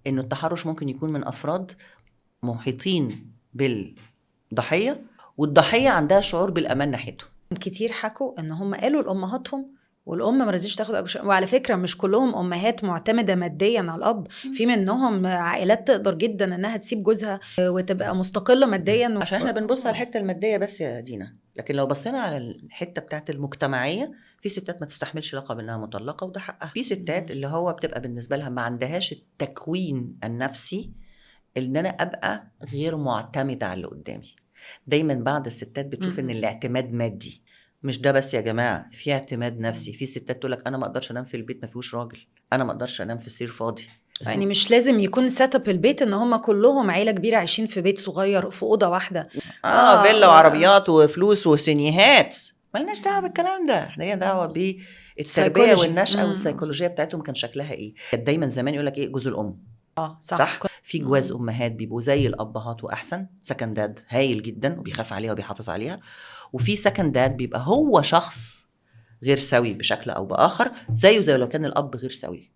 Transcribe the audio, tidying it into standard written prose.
انه التحرش ممكن يكون من افراد محيطين بالضحيه، والضحيه عندها شعور بالامان ناحيته. كتير حكوا ان هم قالوا لامهاتهم والام ما رضيتش تاخد اكشن. وعلى فكرة مش كلهم امهات معتمدة ماديا على الاب، في منهم عائلات تقدر جدا انها تسيب جوزها وتبقى مستقلة ماديا. عشان احنا بنبص على الحتة المادية بس يا دينا، لكن لو بصينا على الحتة بتاعت المجتمعيه، في ستات ما تستحملش لقب انها مطلقه وده حقها. في ستات اللي هو بتبقى بالنسبة لها ما عندهاش التكوين النفسي ان انا ابقى غير معتمدة على اللي قدامي. دايما بعض الستات بتشوف ان الاعتماد مادي. مش ده بس يا جماعه، في اعتماد نفسي. في ستات تقول لك انا ما اقدرش انام في البيت ما فيهوش راجل، انا ما اقدرش انام في سرير فاضي. يعني مش لازم يكون setup البيت ان هم كلهم عيله كبيرة عايشين في بيت صغير في اوضة واحده. فيلا وعربيات وفلوس وسينيهات، مالناش دعوه بالكلام ده. احنا لينا دعوه بالتربية سيكولوجي. والنشأة والسيكولوجيه بتاعتهم كان شكلها ايه. كانت دايما زمان يقول لك ايه؟ جوز الام. اه صح، صح؟ في جواز امهات بيبقوا زي الابهات واحسن، second dad هايل جدا وبيخاف عليها وبيحافظ عليها، وفي second dad بيبقى هو شخص غير سوي بشكل او باخر، زيه زي لو كان الاب غير سوي.